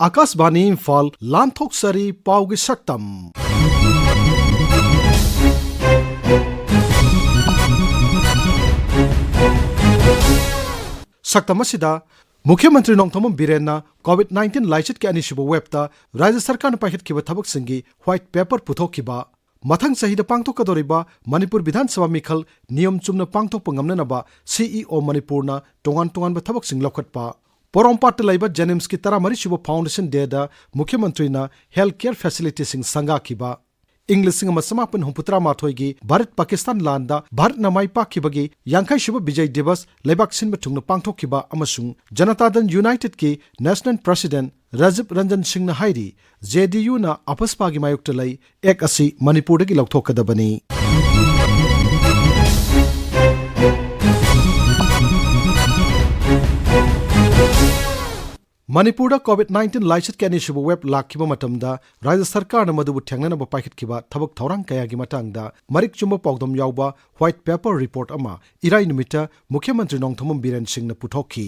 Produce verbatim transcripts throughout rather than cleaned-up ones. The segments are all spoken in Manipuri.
ꯑꯥꯀꯥꯁꯕꯥꯅꯤ ꯏꯝꯐꯥꯜ, ꯂꯥꯟꯊꯣꯛꯆꯔꯤ ꯄꯥꯎꯒꯤ ꯁꯛꯇꯝ꯫ ꯁꯛꯇꯝ ꯑꯁꯤꯗ ꯃꯨꯈ꯭ꯌ ꯃꯟꯇ꯭ꯔꯤ ꯅꯣꯡꯊꯣꯝꯕꯝ ꯕꯤꯔꯦꯟꯅ COVID nineteen ꯂꯥꯏꯆꯠꯀꯤ ꯑꯅꯤꯁꯨꯕ ꯋꯦꯕꯇ ꯔꯥꯖ꯭ꯌ ꯁꯔꯀꯥꯔꯅ ꯄꯥꯏꯈꯠꯈꯤꯕ ꯊꯕꯛꯁꯤꯡꯒꯤ ꯋꯥꯏꯠ ꯄꯦꯄꯔ ꯄꯨꯊꯣꯛꯈꯤꯕ, ꯃꯊꯪ ꯆꯍꯤꯗ ꯄꯥꯡꯊꯣꯛꯀꯗꯧꯔꯤꯕ ꯃꯅꯤꯄꯨꯔ ꯕꯤꯙꯥꯟ ꯁꯚꯥ ꯃꯤꯈꯜ ꯅꯤꯌꯣꯝ ꯆꯨꯝꯅ ꯄꯥꯡꯊꯣꯛꯄ ꯉꯝꯅꯅꯕ ꯁꯤꯏꯑꯣ ꯃꯅꯤꯄꯨꯔꯅ ꯇꯣꯉꯥꯟ ꯇꯣꯉꯥꯟꯕ ꯊꯕꯛꯁꯤꯡ ꯂꯧꯈꯠꯄ, ꯄꯣꯔꯣꯝꯄꯥꯠꯇ ꯂꯩꯕ ꯖꯦꯅꯤꯝꯁꯀꯤ ꯇꯔꯥꯃꯔꯤ ꯁꯨꯕ ꯐꯥꯎꯟꯗꯦꯁꯟ ꯗꯦꯗ ꯃꯨꯈ꯭ꯌ ꯃꯟꯇ꯭ꯔꯤꯅ ꯍꯦꯜꯊ ꯀꯦꯌꯔ ꯐꯦꯁꯤꯂꯤꯇꯤꯁꯤꯡ ꯁꯪꯒꯥꯈꯤꯕ, ꯏꯪ ꯂꯤꯁꯤꯡ ꯑꯃ ꯆꯃꯥꯄꯟ ꯍꯨꯝꯐꯨꯇꯔꯥ ꯃꯥꯊꯣꯏꯒꯤ ꯚꯥꯔꯠ ꯄꯥꯀꯤꯁꯇꯥꯟ ꯂꯥꯟꯗ ꯚꯥꯔꯠꯅ ꯃꯥꯏ ꯄꯥꯛꯈꯤꯕꯒꯤ ꯌꯥꯡꯈꯩ ꯁꯨꯕ ꯕꯤꯖꯌ ꯗꯤꯕꯁ ꯂꯩꯕꯥꯛ ꯁꯤꯟꯕ ꯊꯨꯡꯅ ꯄꯥꯡꯊꯣꯛꯈꯤꯕ ꯑꯃꯁꯨꯡ ꯖꯅꯇꯥ ꯗꯜ ꯌꯨꯅꯥꯏꯇꯦꯗꯀꯤ ꯅꯦꯁꯅꯦꯜ ꯄ꯭ꯔꯁꯤꯗꯦꯟꯠ ꯔꯥꯖꯤꯕ ꯔꯟꯖꯟ ꯁꯤꯡꯅ ꯍꯥꯏꯔꯤ, ꯖꯦꯗꯤꯌꯨꯅ ꯑꯄꯁꯄꯥꯒꯤ ꯃꯥꯌꯣꯛꯇ ꯂꯩ, ꯑꯦꯛ ꯑꯁꯤ ꯃꯅꯤꯄꯨꯔꯗꯒꯤ ꯂꯧꯊꯣꯛꯀꯗꯕꯅꯤ꯫ ꯃꯅꯤꯄꯨꯔꯗ COVID nineteen ꯂꯥꯏꯆꯠꯀꯤ ꯑꯅꯤꯁꯨꯕ ꯋꯦꯕ ꯂꯥꯛꯈꯤꯕ ꯃꯇꯝꯗ ꯔꯥꯖ꯭ꯌ ꯁꯔꯀꯥꯔꯅ ꯃꯗꯨꯕꯨ ꯊꯦꯡꯅꯅꯕ ꯄꯥꯏꯈꯠꯈꯤꯕ ꯊꯕꯛ ꯊꯧꯔꯥꯡ ꯀꯌꯥꯒꯤ ꯃꯇꯥꯡꯗ ꯃꯔꯤꯛ ꯆꯨꯝꯕ ꯄꯥꯎꯗꯝ ꯌꯥꯎꯕ ꯋꯥꯏꯠ ꯄꯦꯄꯔ ꯔꯤꯄꯣꯔꯠ ꯑꯃ ꯏꯔꯥꯏ ꯅꯨꯃꯤꯠꯇ ꯃꯨꯈ꯭ꯌ ꯃꯟꯇ꯭ꯔꯤ ꯅꯣꯡꯊꯣꯝꯕꯝ ꯕꯤꯔꯦꯟ ꯁꯤꯡꯅ ꯄꯨꯊꯣꯛꯈꯤ꯫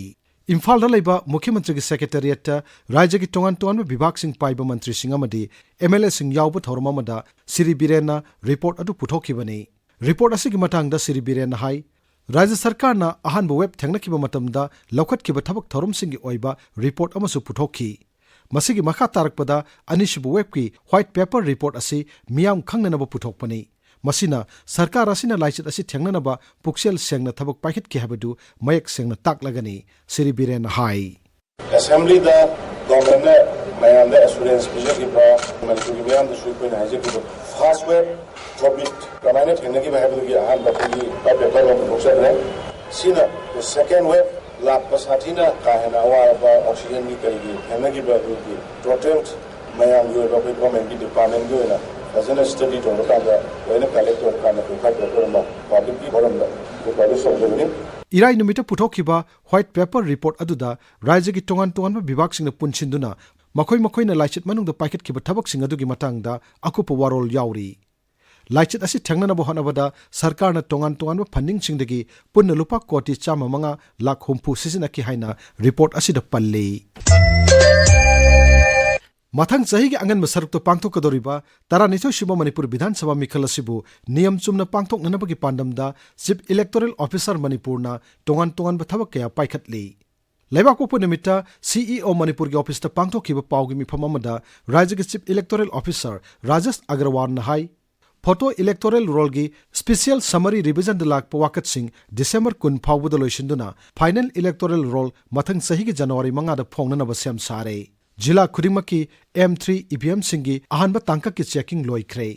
ꯏꯝꯐꯥꯜꯗ ꯂꯩꯕ ꯃꯨꯈ꯭ꯌ ꯃꯟꯇ꯭ꯔꯤꯒꯤ ꯁꯦꯀ꯭ꯔꯦꯇꯦꯔꯤꯌꯦꯠꯇ ꯔꯥꯖ꯭ꯌꯒꯤ ꯇꯣꯉꯥꯟ ꯇꯣꯉꯥꯟꯕ ꯕꯤꯚꯥꯒꯁꯤꯡ ꯄꯥꯏꯕ ꯃꯟꯇ꯭ꯔꯤꯁꯤꯡ ꯑꯃꯗꯤ ꯑꯦꯝ ꯑꯦꯜ ꯑꯦꯁꯤꯡ ꯌꯥꯎꯕ ꯊꯧꯔꯝ ꯑꯃꯗ ꯁꯤꯔꯤ ꯕꯤꯔꯦꯟꯅ ꯔꯤꯄꯣꯔꯠ ꯑꯗꯨ ꯄꯨꯊꯣꯛꯈꯤꯕꯅꯤ꯫ ꯔꯤꯄꯣꯔꯠ ꯑꯁꯤꯒꯤ ꯃꯇꯥꯡꯗ ꯁꯤꯔꯤ ꯕꯤꯔꯦꯟꯅ ꯍꯥꯏ, ꯔꯥꯖ꯭ꯌ ꯁꯔꯀꯥꯔꯅ ꯑꯍꯥꯟꯕ ꯋꯦꯕ ꯊꯦꯡꯅꯈꯤꯕ ꯃꯇꯝꯗ ꯂꯧꯈꯠꯈꯤꯕ ꯊꯕꯛ ꯊꯧꯔꯝꯁꯤꯡꯒꯤ ꯑꯣꯏꯕ ꯔꯤꯄꯣꯔꯠ ꯑꯃꯁꯨ ꯄꯨꯊꯣꯛꯈꯤ꯫ ꯃꯁꯤꯒꯤ ꯃꯈꯥ ꯇꯥꯔꯛꯄꯗ ꯑꯅꯤꯁꯨꯕ ꯋꯦꯕꯀꯤ ꯋꯥꯏꯠ ꯄꯦꯄꯔ ꯔꯤꯄꯣꯔꯠ ꯑꯁꯤ ꯃꯤꯌꯥꯝ ꯈꯪꯅꯅꯕ ꯄꯨꯊꯣꯛꯄꯅꯤ꯫ ꯃꯁꯤꯅ ꯁꯔꯀꯥꯔ ꯑꯁꯤꯅ ꯂꯥꯏꯆꯠ ꯑꯁꯤ ꯊꯦꯡꯅꯅꯕ ꯄꯨꯛꯆꯦꯜ ꯁꯦꯡꯅ ꯊꯕꯛ ꯄꯥꯏꯈꯠꯈꯤ ꯍꯥꯏꯕꯗꯨ ꯃꯌꯦꯛ ꯁꯦꯡꯅ ꯇꯥꯛꯂꯒꯅꯤ, ꯁꯤꯔꯤ ꯕꯤꯔꯦꯟꯅ ꯍꯥꯏ꯫ ꯑꯦꯁꯦꯝꯕ꯭ꯂꯤꯗ ꯒꯣꯚꯔꯅꯔꯅ ꯃꯌꯥꯝꯗ ꯑꯦꯁꯨꯔꯦꯟꯁ ꯄꯤꯖꯈꯤꯕ, ꯃꯅꯤꯄꯨꯔꯒꯤ ꯃꯤꯌꯥꯝꯗꯁꯨ ꯑꯩꯈꯣꯏꯅ ꯍꯥꯏꯖꯈꯤꯕ, ꯐꯥꯔꯁ ꯋꯦꯕ ꯀꯣꯚꯤꯗ ꯀꯃꯥꯏꯅ ꯊꯦꯡꯅꯈꯤꯕ ꯍꯥꯏꯕꯗꯨꯒꯤ ꯑꯍꯥꯟꯕ ꯑꯩꯈꯣꯏꯒꯤ ꯋꯥꯏꯠ ꯄꯦꯄꯔ ꯑꯃ ꯄꯨꯊꯣꯛꯆꯈ꯭ꯔꯦ꯫ ꯁꯤꯅ ꯁꯦꯀꯦꯟ ꯋꯦꯕ ꯂꯥꯛꯄ ꯁꯥꯊꯤꯅ ꯀꯥ ꯍꯦꯟꯅ ꯑꯋꯥꯕ ꯑꯣꯛꯁꯤꯖꯟꯒꯤ ꯀꯔꯤꯒꯤ ꯊꯦꯡꯅꯈꯤꯕ ꯑꯗꯨꯒꯤ ꯇꯣꯇꯦꯜ ꯃꯌꯥꯝꯒꯤ ꯑꯣꯏꯕ ꯑꯩꯈꯣꯏ ꯒꯣꯚꯔꯟꯃꯦꯟꯠꯀꯤ ꯗꯤꯄꯥꯔꯠꯃꯦꯟꯠꯀꯤ ꯑꯣꯏꯅ ꯐꯖꯅ ꯁ꯭ꯇꯗꯤ ꯇꯧꯔꯀꯥꯟꯗ ꯂꯣꯏꯅ ꯀꯂꯦꯛ ꯇꯧꯔꯀꯥꯟꯗ ꯑꯩꯈꯣꯏ ꯋꯥꯏꯠ ꯄꯦꯄꯔ ꯑꯃ ꯄꯕ꯭ꯂꯤꯛꯀꯤ ꯐꯣꯔꯝꯗ ꯑꯩꯈꯣꯏ ꯄꯕ꯭ꯂꯤꯁ ꯇꯧꯖꯕꯅꯤ꯫ ꯏꯔꯥꯏ ꯅꯨꯃꯤꯠꯇ ꯄꯨꯊꯣꯛꯈꯤꯕ ꯋꯥꯏꯠ ꯄꯦꯄꯔ ꯔꯤꯄꯣꯔꯠ ꯑꯗꯨꯗ ꯔꯥꯖ꯭ꯌꯒꯤ ꯇꯣꯉꯥꯟ ꯇꯣꯉꯥꯟꯕ ꯕꯤꯚꯥꯒꯁꯤꯡꯅ ꯄꯨꯟꯁꯤꯟꯗꯨꯅ ꯃꯈꯣꯏ ꯃꯈꯣꯏꯅ ꯂꯥꯏꯆꯠ ꯃꯅꯨꯡꯗ ꯄꯥꯏꯈꯠꯈꯤꯕ ꯊꯕꯛꯁꯤꯡ ꯑꯗꯨꯒꯤ ꯃꯇꯥꯡꯗ ꯑꯀꯨꯞꯄ ꯋꯥꯔꯣꯜ ꯌꯥꯎꯔꯤ꯫ ꯂꯥꯏꯆꯠ ꯑꯁꯤ ꯊꯦꯡꯅꯅꯕ ꯍꯣꯠꯅꯕꯗ ꯁꯔꯀꯥꯔꯅ ꯇꯣꯉꯥꯟ ꯇꯣꯉꯥꯟꯕ ꯐꯟꯗꯤꯡꯁꯤꯡꯗꯒꯤ ꯄꯨꯟꯅ ꯂꯨꯄꯥ ꯀꯣꯇꯤ ꯆꯥꯝꯃ ꯃꯉꯥ ꯂꯥꯈ ꯍꯨꯝꯐꯨ ꯁꯤꯖꯤꯟꯅꯈꯤ ꯍꯥꯏꯅ ꯔꯤꯄꯣꯔꯠ ꯑꯁꯤꯗ ꯄꯜꯂꯤ꯫ ꯃꯊꯪ ꯆꯍꯤꯒꯤ ꯑꯉꯟꯕ ꯁꯔꯨꯛꯇ ꯄꯥꯡꯊꯣꯛꯀꯗꯧꯔꯤꯕ ꯇꯔꯥꯅꯤꯊꯣꯏ ꯁꯨꯕ ꯃꯅꯤꯄꯨꯔ ꯕꯤꯙꯥꯟ ꯁꯚꯥ ꯃꯤꯈꯜ ꯑꯁꯤꯕꯨ ꯅꯤꯌꯝ ꯆꯨꯝꯅ ꯄꯥꯡꯊꯣꯛꯅꯅꯕꯒꯤ ꯄꯥꯟꯗꯝꯗ Chief Electoral Officer ꯃꯅꯤꯄꯨꯔꯅ ꯇꯣꯉꯥꯟ ꯇꯣꯉꯥꯟꯕ ꯊꯕꯛ ꯀꯌꯥ ꯄꯥꯏꯈꯠꯂꯤ꯫ ꯂꯩꯕꯥꯛꯄꯣꯛꯄ ꯅꯨꯃꯤꯠꯇ ꯁꯤꯏꯑꯣ ꯃꯅꯤꯄꯨꯔꯒꯤ ꯑꯣꯐꯤꯁꯇ ꯄꯥꯡꯊꯣꯛꯈꯤꯕ ꯄꯥꯎꯒꯤ ꯃꯤꯐꯝ ꯑꯃꯗ ꯔꯥꯖ꯭ꯌꯒꯤ Chief Electoral Officer ꯔꯥꯖꯦꯁ ꯑꯒꯔꯋꯥꯜꯅ ꯍꯥꯏ, photo electoral rollꯒꯤ special summary revisionꯗ ꯂꯥꯛꯄ ꯋꯥꯀꯠꯁꯤꯡ December ꯀꯨꯟ ꯐꯥꯎꯕꯗ ꯂꯣꯏꯁꯤꯟꯗꯨꯅ final electoral roll ꯃꯊꯪ ꯆꯍꯤꯒꯤ January ꯃꯉꯥꯗ ꯐꯣꯡꯅꯅꯕ ꯁꯦꯝ ꯁꯥꯔꯦ꯫ ꯖꯤꯂꯥ ꯈꯨꯗꯤꯡꯃꯛꯀꯤ M three EVMꯁꯤꯡꯒꯤ ꯑꯍꯥꯟꯕ ꯇꯥꯡꯀꯛꯀꯤ checking ꯂꯣꯏꯈ꯭ꯔꯦ꯫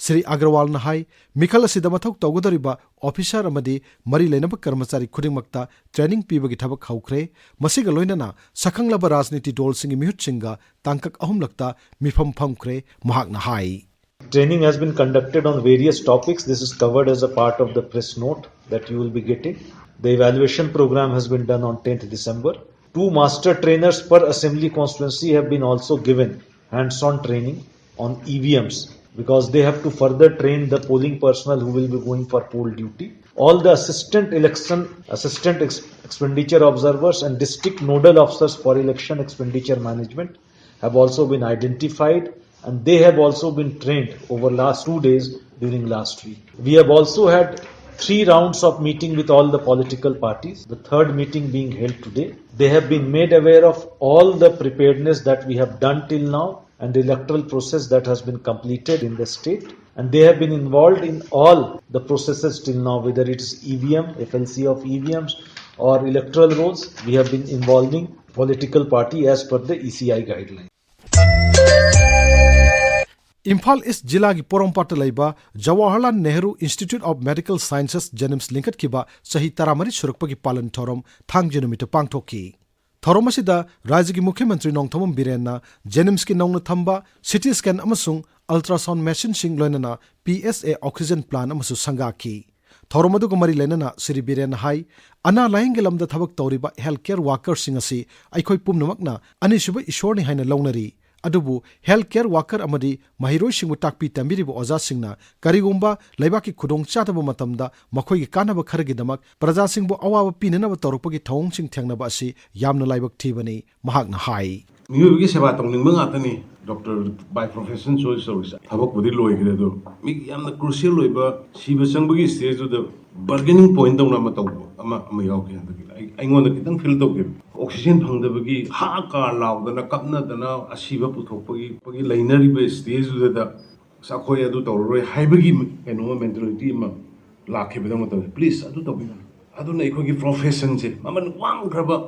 ꯁ꯭ꯔꯤ ꯑꯒꯔꯋꯥꯜꯅ ꯍꯥꯏ, ꯃꯤꯈꯜ ꯑꯁꯤꯗ ꯃꯊꯧ ꯇꯧꯒꯗꯧꯔꯤꯕ officer ꯑꯃꯗꯤ ꯃꯔꯤ ꯂꯩꯅꯕ ꯀꯔꯃꯆꯥꯔꯤ ꯈꯨꯗꯤꯡꯃꯛꯇ training ꯄꯤꯕꯒꯤ ꯊꯕꯛ ꯍꯧꯈ꯭ꯔꯦ꯫ ꯃꯁꯤꯒ ꯂꯣꯏꯅꯅ ꯁꯛꯈꯪꯂꯕ ꯔꯥꯖꯅꯤꯇꯤ ꯗꯜꯁꯤꯡꯒꯤ ꯃꯤꯍꯨꯠꯁꯤꯡꯒ ꯇꯥꯡꯀꯛ ꯑꯍꯨꯝꯂꯛꯇ ꯃꯤꯐꯝ ꯐꯝꯈ꯭ꯔꯦ꯫ ꯃꯍꯥꯛꯅ ꯍꯥꯏ, Training has been conducted on various topics. This is covered as a part of the press note that you will be getting. The evaluation program has been done on tenth December. Two master trainers per assembly constituency have been also given hands-on training on EVMs, because they have to further train the polling personnel who will be going for poll duty. All the assistant election, assistant ex- expenditure observers and district nodal officers for election expenditure management have also been identified, and they have also been trained over last two days during last week. We have also had three rounds of meeting with all the political parties, the third meeting being held today. They have been made aware of all the preparedness that we have done till now and the electoral process that has been completed in the state. And they have been involved in all the processes till now, whether it is EVM, FLC of EVMs, or electoral rolls. We have been involving political party as per the ECI guidelines. Imphal east ꯖꯤꯂꯥꯒꯤ ꯄꯣꯔꯣꯝꯄꯥꯠꯇ ꯂꯩꯕ Jawaharlal Nehru institute of medical sciences, JNIMS ꯂꯤꯡꯈꯠꯈꯤꯕ ꯆꯍꯤ ꯇꯔꯥꯃꯔꯤ ꯁꯨꯔꯛꯄꯒꯤ ꯄꯥꯂꯟ ꯊꯧꯔꯝ ꯊꯥꯡꯖ ꯅꯨꯃꯤꯠꯇ ꯄꯥꯡꯊꯣꯛꯈꯤ꯫ ꯊꯧꯔꯝ ꯑꯁꯤꯗ ꯔꯥꯖ꯭ꯌꯒꯤ ꯃꯨꯈ꯭ꯌ ꯃꯟꯇ꯭ꯔꯤ ꯅꯣꯡꯊꯣꯝꯕꯝ ꯕꯤꯔꯦꯟꯅ JNIMSꯀꯤ ꯅꯧꯅ ꯊꯝꯕ CT scan ꯑꯃꯁꯨꯡ ultrasound machineꯁꯤꯡ, ꯂꯣꯏꯅꯅ PSA oxygen plant ꯑꯃꯁꯨ ꯁꯪꯒꯥꯈꯤ꯫ ꯊꯧꯔꯝ ꯑꯗꯨꯒ ꯃꯔꯤ ꯂꯩꯅꯅ ꯁ꯭ꯔꯤ ꯕꯤꯔꯦꯟꯅ ꯍꯥꯏ, ꯑꯅꯥ ꯂꯥꯌꯦꯡꯒꯤ ꯂꯝꯗ ꯊꯕꯛ ꯇꯧꯔꯤꯕ health care workerꯁꯤꯡ ꯑꯁꯤ ꯑꯩꯈꯣꯏ ꯄꯨꯝꯅꯃꯛꯅ ꯑꯅꯤꯁꯨꯕ ꯏꯁꯣꯔꯅꯤ ꯍꯥꯏꯅ ꯂꯧꯅꯔꯤ꯫ ꯑꯗꯨꯕꯨ health care worker ꯑꯃꯗꯤ ꯃꯍꯩꯔꯣꯏꯁꯤꯡꯕꯨ ꯇꯥꯛꯄꯤ ꯇꯝꯕꯤꯔꯤꯕ ꯑꯣꯖꯥꯁꯤꯡꯅ ꯀꯔꯤꯒꯨꯝꯕ ꯂꯩꯕꯥꯛꯀꯤ ꯈꯨꯗꯣꯡꯆꯥꯗꯕ ꯃꯇꯝꯗ ꯃꯈꯣꯏꯒꯤ ꯀꯥꯟꯅꯕ ꯈꯔꯒꯤꯗꯃꯛ ꯄ꯭ꯔꯖꯥꯁꯤꯡꯕꯨ ꯑꯋꯥꯕ ꯄꯤꯅꯅꯕ ꯇꯧꯔꯛꯄꯒꯤ ꯊꯧꯑꯣꯡꯁꯤꯡ ꯊꯦꯡꯅꯕ ꯑꯁꯤ ꯌꯥꯝꯅ ꯂꯥꯏꯕꯛ ꯊꯤꯕꯅꯤ, ꯃꯍꯥꯛꯅ ꯍꯥꯏ꯫ ꯃꯤꯑꯣꯏꯕꯒꯤ ꯁꯦꯕꯥ ꯇꯧꯅꯤꯡꯕ ꯉꯥꯛꯇꯅꯤ ꯗꯣꯛꯇꯔ by profession choice ꯇꯧꯔꯤꯁꯦ꯫ ꯊꯕꯛꯄꯨꯗꯤ ꯂꯣꯏꯈ꯭ꯔꯦ, ꯑꯗꯣ ꯃꯤꯒꯤ ꯌꯥꯝꯅ crucial ꯑꯣꯏꯕ ꯁꯤꯕ ꯆꯪꯕꯒꯤ stageꯗꯨꯗ bargaining point ꯇꯧꯅ ꯑꯃ ꯇꯧꯕ ꯑꯃ ꯑꯃ ꯌꯥꯎꯈꯤ ꯍꯟꯗꯛꯀꯤ꯫ ꯑꯩ ꯑꯩꯉꯣꯟꯗ ꯈꯤꯇꯪ feel ꯇꯧꯈꯤꯕ, oxygen ꯐꯪꯗꯕꯒꯤ ꯍꯥ ꯀꯥ ꯂꯥꯎꯗꯅ ꯀꯞꯅꯗꯅ ꯑꯁꯤꯕ ꯄꯨꯊꯣꯛꯄꯒꯤ ꯄꯒꯤ ꯂꯩꯅꯔꯤꯕ stageꯗꯨꯗ ꯑꯁ ꯑꯩꯈꯣꯏ ꯑꯗꯨ ꯇꯧꯔꯔꯣꯏ ꯍꯥꯏꯕꯒꯤ ꯀꯩꯅꯣ mentality ꯑꯃ ꯂꯥꯛꯈꯤꯕꯗꯧꯅ ꯇꯧꯋꯤ꯫ Please ꯑꯗꯨ ꯇꯧꯕꯤꯒꯅꯨ꯫ ꯑꯗꯨꯅ ꯑꯩꯈꯣꯏꯒꯤ professionꯁꯦ ꯃꯃꯜ ꯋꯥꯡꯈ꯭ꯔꯕ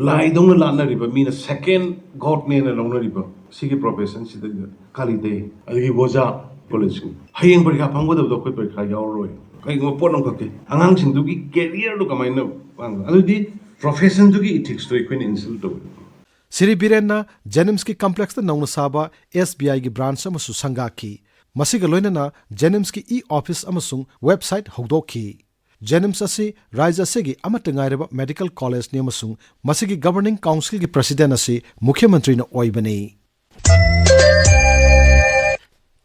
ꯂꯥꯏꯗꯧꯅ ꯂꯥꯠꯅꯔꯤꯕ, ꯃꯤꯅ second Godꯅꯦꯅ ꯂꯧꯅꯔꯤꯕ ꯁꯤꯒꯤ professionꯁꯤꯗꯩꯗ ꯀꯥꯂꯤꯗꯦ, ꯑꯗꯒꯤ ꯑꯣꯖꯥ, ꯀꯣꯂꯦꯖꯁꯤꯡ ꯍꯌꯦꯡ ꯄꯔꯤꯈꯥ ꯐꯝꯒꯗꯕꯗꯣ ꯑꯩꯈꯣꯏ ꯄꯔꯤꯈꯥ ꯌꯥꯎꯔꯔꯣꯏ꯫ ꯀꯩꯒꯨꯝꯕ ꯄꯣꯠ ꯑꯃꯈꯛꯀꯤ ꯑꯉꯥꯡꯁꯤꯡꯗꯨꯒꯤ careerꯗꯣ ꯀꯃꯥꯏꯅ ꯋꯥꯡꯕ? ꯑꯗꯨꯗꯤ professionꯗꯨꯒꯤ ethicsꯇꯣ ꯑꯩꯈꯣꯏꯅ insult ꯇꯧꯋꯦ꯫ ꯁ꯭ꯔꯤ ꯕꯤꯔꯦꯟꯅ JNIMSꯀꯤ complexꯇ ꯅꯧꯅ ꯁꯥꯕ SBIꯒꯤ branch ꯑꯃꯁꯨ ꯁꯪꯒꯥꯈꯤ꯫ ꯃꯁꯤꯒ ꯂꯣꯏꯅꯅ JNIMSꯀꯤ e-office ꯑꯃꯁꯨꯡ website ꯍꯧꯗꯣꯛꯈꯤ꯫ JNIMS ꯑꯁꯤ ꯔꯥꯖ꯭ꯌ ꯑꯁꯤꯒꯤ ꯑꯃꯠꯇ ꯉꯥꯏꯔꯕ medical collegeꯅꯤ ꯑꯃꯁꯨꯡ ꯃꯁꯤꯒꯤ governing councilꯒꯤ president ꯑꯁꯤ ꯃꯨꯈ꯭ꯌ ꯃꯟꯇ꯭ꯔꯤꯅ ꯑꯣꯏꯕꯅꯤ꯫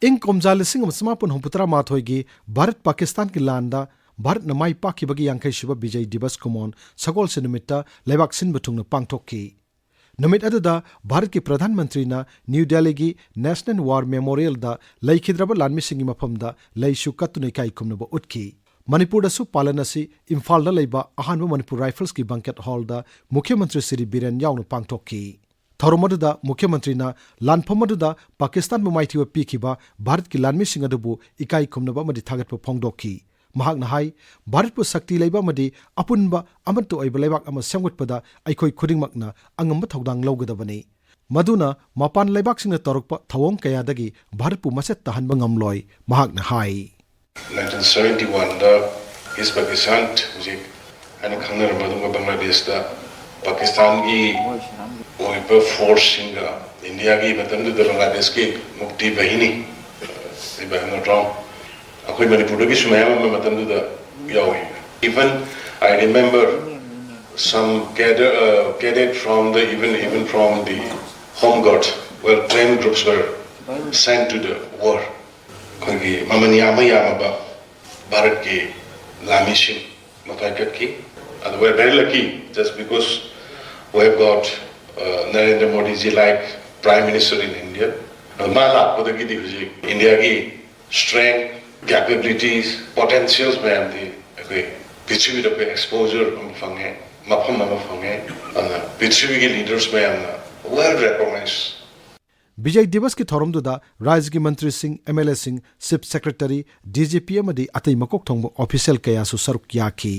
ꯏꯪ ꯀꯨꯝꯖꯥ ꯂꯤꯁꯤꯡ ꯑꯃ ꯆꯃꯥꯄꯟ ꯍꯨꯝꯐꯨꯇꯔꯥ ꯃꯥꯊꯣꯏꯒꯤ ꯚꯥꯔꯠ ꯄꯥꯀꯤꯁꯇꯥꯟꯒꯤ ꯂꯥꯟꯗ ꯚꯥꯔꯠꯅ ꯃꯥꯏ ꯄꯥꯛꯈꯤꯕꯒꯤ ꯌꯥꯡꯈꯩꯁꯨꯕ ꯕꯤꯖꯌ ꯗꯤꯕꯁ ꯀꯨꯃꯣꯟ ꯁꯒꯣꯜꯁꯦꯟ ꯅꯨꯃꯤꯠꯇ ꯂꯩꯕꯥꯛ ꯁꯤꯟꯕ ꯊꯨꯡꯅ ꯄꯥꯡꯊꯣꯛꯈꯤ꯫ ꯅꯨꯃꯤꯠ ꯑꯗꯨꯗ ꯚꯥꯔꯠꯀꯤ ꯄ꯭ꯔꯙꯥꯟ ꯃꯟꯇ꯭ꯔꯤꯅ ꯅ꯭ꯌꯨ ꯗꯦꯜꯂꯤꯒꯤ National War Memorialꯗ ꯂꯩꯈꯤꯗ꯭ꯔꯕ ꯂꯥꯟꯃꯤꯁꯤꯡꯒꯤ ꯃꯐꯝꯗ ꯂꯩꯁꯨ ꯀꯠꯇꯨꯅ ꯏꯀꯥꯏ ꯈꯨꯝꯅꯕ ꯎꯠꯈꯤ꯫ ꯃꯅꯤꯄꯨꯔꯗꯁꯨ ꯄꯥꯂꯟ ꯑꯁꯤ ꯏꯝꯐꯥꯜꯗ ꯂꯩꯕ ꯑꯍꯥꯟꯕ ꯃꯅꯤꯄꯨꯔ Riflesꯀꯤ banquet hallꯗ ꯃꯨꯈ꯭ꯌ ꯃꯟꯇ꯭ꯔꯤ ꯁ꯭ꯔꯤ ꯕꯤꯔꯦꯟ ꯌꯥꯎꯅ ꯄꯥꯡꯊꯣꯛꯈꯤ꯫ ꯊꯧꯔꯝ ꯑꯗꯨꯗ ꯃꯨꯈ꯭ꯌ ꯃꯟꯇ꯭ꯔꯤꯅ ꯂꯥꯟꯐꯝ ꯑꯗꯨꯗ ꯄꯥꯀꯤꯁꯇꯥꯟꯕꯨ ꯃꯥꯏꯊꯤꯕ ꯄꯤꯈꯤꯕ ꯚꯥꯔꯠꯀꯤ ꯂꯥꯟꯃꯤꯁꯤꯡ ꯑꯗꯨꯕꯨ ꯏꯀꯥꯏ ꯈꯨꯝꯅꯕ ꯑꯃꯗꯤ ꯊꯥꯒꯠꯄ ꯐꯣꯡꯗꯣꯛꯈꯤ꯫ ꯃꯍꯥꯛꯅ ꯍꯥꯏ, ꯚꯥꯔꯠꯄꯨ ꯁꯛꯇꯤ ꯂꯩꯕ ꯑꯃꯗꯤ ꯑꯄꯨꯟꯕ ꯑꯃꯠꯇ ꯑꯣꯏꯕ ꯂꯩꯕꯥꯛ ꯑꯃ ꯁꯦꯝꯒꯠꯄꯗ ꯑꯩꯈꯣꯏ ꯈꯨꯗꯤꯡꯃꯛꯅ ꯑꯉꯝꯕ ꯊꯧꯗꯥꯡ ꯂꯧꯒꯗꯕꯅꯤ꯫ ꯃꯗꯨꯅ ꯃꯄꯥꯟ ꯂꯩꯕꯥꯛꯁꯤꯡꯅ ꯇꯧꯔꯛꯄ ꯊꯧꯑꯣꯡ ꯀꯌꯥꯗꯒꯤ ꯚꯥꯔꯠꯄꯨ ꯃꯆꯦꯠ ꯇꯥꯍꯟꯕ ꯉꯝꯂꯣꯏ, ꯃꯍꯥꯛꯅ ꯍꯥꯏ꯫ Nineteen seventy-oneꯗ East Pakistan, ꯍꯧꯖꯤꯛ ꯍꯥꯏꯅ ꯈꯪꯅꯔꯝꯕ ꯑꯗꯨꯒ ꯕꯪꯒ꯭ꯂꯥꯗꯦꯁꯇ ꯄꯥꯀꯤꯁꯇꯥꯟꯒꯤ ꯑꯣꯏꯕ forceꯁꯤꯡꯒ ꯏꯟꯗꯤꯌꯥꯒꯤ ꯃꯇꯝꯗꯨꯗ ꯕꯪꯒ꯭ꯂꯥꯗꯦꯁꯀꯤ ꯃꯨꯛꯇꯤ ꯕꯥꯍꯤꯅꯤ, if I am not wrong, ꯑꯩꯈꯣꯏ ꯃꯅꯤꯄꯨꯔꯗꯒꯤꯁꯨ ꯃꯌꯥꯝ ꯑꯃ ꯃꯇꯝꯗꯨꯗ ꯌꯥꯎꯏ꯫ Even I remember some cadre, uh, cadet from the, even, even from the Home Guard, well trained groups were sent to the war. ꯑꯩꯈꯣꯏꯒꯤ ꯃꯃꯜ ꯌꯥꯝꯕ ꯌꯥꯝꯃꯕ ꯚꯥꯔꯠꯀꯤ ꯂꯥꯟꯃꯤꯁꯤꯡ ꯃꯊꯥꯏ ꯀꯠꯈꯤ꯫ And we're very lucky just because we have got Narendra Modi ji like Prime Minister in India. ꯃꯥ ꯂꯥꯛꯄꯗꯒꯤꯗꯤ ꯍꯧꯖꯤꯛ ꯏꯟꯗꯤꯌꯥꯒꯤ strength, capabilities, potentials ꯃꯌꯥꯝꯗꯤ ꯑꯩꯈꯣꯏ ꯄ꯭ꯔꯤꯊꯤꯕꯤꯗ ꯑꯩꯈꯣꯏ exposure ꯑꯃ ꯐꯪꯉꯦ, ꯃꯐꯝ ꯑꯃ ꯐꯪꯉꯦ꯫ ꯑꯗꯨꯅ ꯄ꯭ꯔꯤꯊꯤꯕꯤꯒꯤ leaders ꯃꯌꯥꯝꯅ well recognize꯫ ꯕꯤꯖꯩ ꯗꯤꯕꯁꯀꯤ ꯊꯧꯔꯝꯗꯨꯗ ꯔꯥꯖ꯭ꯌꯒꯤ ꯃꯟꯇ꯭ꯔꯤꯁꯤꯡ, M L ꯑꯦꯁꯤꯡ, chief secretary, D G P ꯑꯃꯗꯤ ꯑꯇꯩ ꯃꯀꯣꯛ ꯊꯣꯡꯕ ꯑꯣꯐꯤꯁꯤꯌꯦꯜ ꯀꯌꯥꯁꯨ ꯁꯔꯨꯛ ꯌꯥꯈꯤ꯫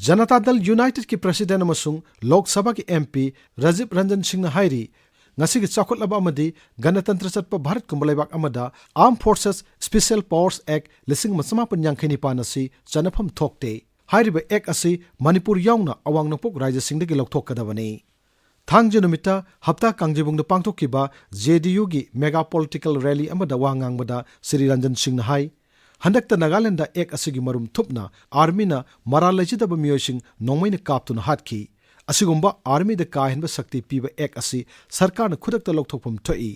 ꯖꯅꯇꯥ ꯗꯜ ꯌꯨꯅꯥꯏꯇꯦꯗꯀꯤ ꯄ꯭ꯔꯦꯁꯤꯗꯦꯟꯠ ꯑꯃꯁꯨꯡ ꯂꯣꯛ ꯁꯚꯥꯒꯤ ꯑꯦꯝ ꯄꯤ ꯔꯥꯖꯤꯕ ꯔꯟꯖꯟ ꯁꯤꯡꯅ ꯍꯥꯏꯔꯤ, ꯉꯁꯤꯒꯤ ꯆꯥꯎꯈꯠꯂꯕ ꯑꯃꯗꯤ ꯒꯅꯇꯟꯇ꯭ꯔ ꯆꯠꯄ ꯚꯥꯔꯠꯀꯨꯝꯕ ꯂꯩꯕꯥꯛ ꯑꯃꯗ Armed Forces Special Powers Act ꯂꯤꯁꯤꯡ ꯑꯃ ꯆꯃꯥꯄꯟ ꯌꯥꯡꯈꯩ ꯅꯤꯄꯥꯟ ꯑꯁꯤ ꯆꯟꯅꯐꯝ ꯊꯣꯛꯇꯦ꯫ ꯍꯥꯏꯔꯤꯕ ꯑꯦꯛ ꯑꯁꯤ ꯃꯅꯤꯄꯨꯔ ꯌꯥꯎꯅ ꯑꯋꯥꯡ ꯅꯣꯡꯄꯣꯛ ꯔꯥꯖ꯭ꯌꯁꯤꯡꯗꯒꯤ ꯂꯧꯊꯣꯛꯀꯗꯕꯅꯤ꯫ ꯊꯥꯡꯖ ꯅꯨꯃꯤꯠꯇ ꯍꯞꯇꯥ ꯀꯥꯡꯖꯩꯕꯨꯡꯗ ꯄꯥꯡꯊꯣꯛꯈꯤꯕ ꯖꯦ ꯗꯤ ꯌꯨꯒꯤ mega political rally ꯑꯃꯗ ꯋꯥ ꯉꯥꯡꯕꯗ ꯁ꯭ꯔꯤ ꯔꯟꯖꯟ ꯁꯤꯡꯅ ꯍꯥꯏ, ꯍꯟꯗꯛꯇ ꯅꯥꯒꯥꯂꯦꯟꯗ ꯑꯦꯛ ꯑꯁꯤꯒꯤ ꯃꯔꯨꯝ ꯊꯨꯞꯅ ꯑꯥꯔꯃꯤꯅ ꯃꯔꯥꯜ ꯂꯩꯖꯗꯕ ꯃꯤꯑꯣꯏꯁꯤꯡ ꯅꯣꯡꯃꯩꯅ ꯀꯥꯞꯇꯨꯅ ꯍꯥꯠꯈꯤ꯫ ꯑꯁꯤꯒꯨꯝꯕ ꯑꯥꯔꯃꯤꯗ ꯀꯥ ꯍꯦꯟꯕ ꯁꯛꯇꯤ ꯄꯤꯕ ꯑꯦꯛ ꯑꯁꯤ ꯁꯔꯀꯥꯔꯅ ꯈꯨꯗꯛꯇ ꯂꯧꯊꯣꯛꯐꯝ ꯊꯣꯛꯏ꯫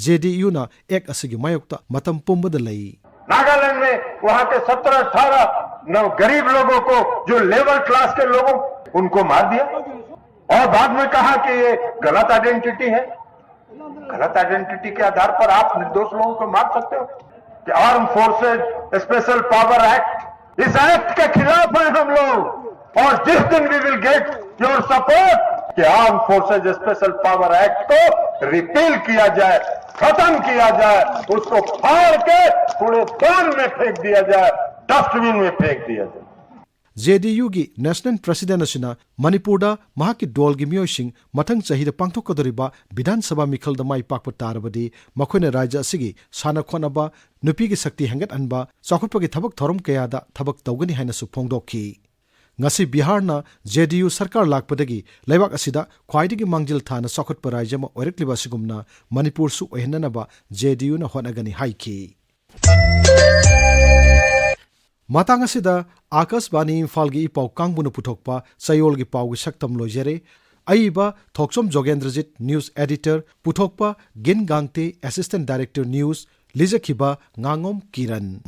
ꯖꯦ ꯗꯤ ꯌꯨꯅ ꯑꯦꯛ ꯑꯁꯤꯒꯤ ꯃꯥꯌꯣꯛꯇ ꯃꯇꯝ ꯄꯨꯝꯕꯗ ꯂꯩ꯫ नागालैंड में वहां के सत्रह अठारह नौ गरीब लोगों को, जो लेबर क्लास के लोगों, उनको मार दिया और बाद में कहा कि ये गलत आइडेंटिटी है। गलत आइडेंटिटी के आधार पर आप निर्दोष लोगों को मार सकते हो? कि arm forces special power act, इस एक्ट के खिलाफ हैं हम लोग। और जिस दिन we will get your support कि arm forces special power act को रिपील किया जाए, खत्म किया जाए, उसको फाड़ के कूड़ेदान में फेंक दिया जाए, डस्टबिन में फेंक दिया जाए। ꯖꯦ ꯗꯤ ꯌꯨꯒꯤ ꯅꯦꯁꯅꯦꯜ ꯄ꯭ꯔꯦꯁꯤꯗꯦꯟꯠ ꯑꯁꯤꯅ ꯃꯅꯤꯄꯨꯔꯗ ꯃꯍꯥꯛꯀꯤ ꯗꯣꯜꯒꯤ ꯃꯤꯑꯣꯏꯁꯤꯡ ꯃꯊꯪ ꯆꯍꯤꯗ ꯄꯥꯡꯊꯣꯛꯀꯗꯧꯔꯤꯕ ꯕꯤꯙꯥꯟ ꯁꯚꯥ ꯃꯤꯈꯜꯗ ꯃꯥꯏ ꯄꯥꯛꯄ ꯇꯥꯔꯕꯗꯤ ꯃꯈꯣꯏꯅ ꯔꯥꯖ꯭ꯌ ꯑꯁꯤꯒꯤ ꯁꯥꯟꯅ ꯈꯣꯠꯅꯕ, ꯅꯨꯄꯤꯒꯤ ꯁꯛꯇꯤ ꯍꯦꯟꯒꯠꯍꯟꯕ, ꯆꯥꯎꯈꯠꯄꯒꯤ ꯊꯕꯛ ꯊꯧꯔꯝ ꯀꯌꯥꯗ ꯊꯕꯛ ꯇꯧꯒꯅꯤ ꯍꯥꯏꯅꯁꯨ ꯐꯣꯡꯗꯣꯛꯈꯤ꯫ ꯉꯁꯤ ꯕꯤꯍꯥꯔꯅ ꯖꯦ ꯗꯤ ꯌꯨ ꯁꯔꯀꯥꯔ ꯂꯥꯛꯄꯗꯒꯤ ꯂꯩꯕꯥꯛ ꯑꯁꯤꯗ ꯈ꯭ꯋꯥꯏꯗꯒꯤ ꯃꯥꯡꯖꯤꯜ ꯊꯥꯅ ꯆꯥꯎꯈꯠꯄ ꯔꯥꯖ꯭ꯌ ꯑꯃ ꯑꯣꯏꯔꯛꯂꯤꯕ ꯑꯁꯤꯒꯨꯝꯅ ꯃꯅꯤꯄꯨꯔꯁꯨ ꯑꯣꯏꯍꯟꯅꯅꯕ ꯖꯦ ꯗꯤ ꯌꯨꯅ ꯍꯣꯠꯅꯒꯅꯤ ꯍꯥꯏꯈꯤ꯫ ꯃꯇꯥꯡ ꯑꯁꯤꯗ ꯑꯥꯀꯥꯁꯕꯥꯅꯤ ꯏꯝꯐꯥꯜꯒꯤ ꯏ ꯄꯥꯎ ꯀꯥꯡꯕꯨꯅ ꯄꯨꯊꯣꯛꯄ ꯆꯌꯣꯜꯒꯤ ꯄꯥꯎꯒꯤ ꯁꯛꯇꯝ ꯂꯣꯏꯖꯔꯦ꯫ ꯑꯏꯕ ꯊꯣꯛꯆꯣꯝ ꯖꯣꯒꯦꯟꯗ꯭ꯔꯖꯤꯠ, ꯅ꯭ꯌꯨꯁ ꯑꯦꯗꯤꯇꯔ, ꯄꯨꯊꯣꯛꯄ ꯒꯤꯟ ꯒꯥꯡꯇꯦ, ꯑꯦꯁꯤꯁꯇꯦꯟꯠ ꯗꯥꯏꯔꯦꯛꯇꯔ ꯅ꯭ꯌꯨꯁ, ꯂꯤꯖꯈꯤꯕ ꯉꯥꯉꯣꯝ ꯀꯤꯔꯟ꯫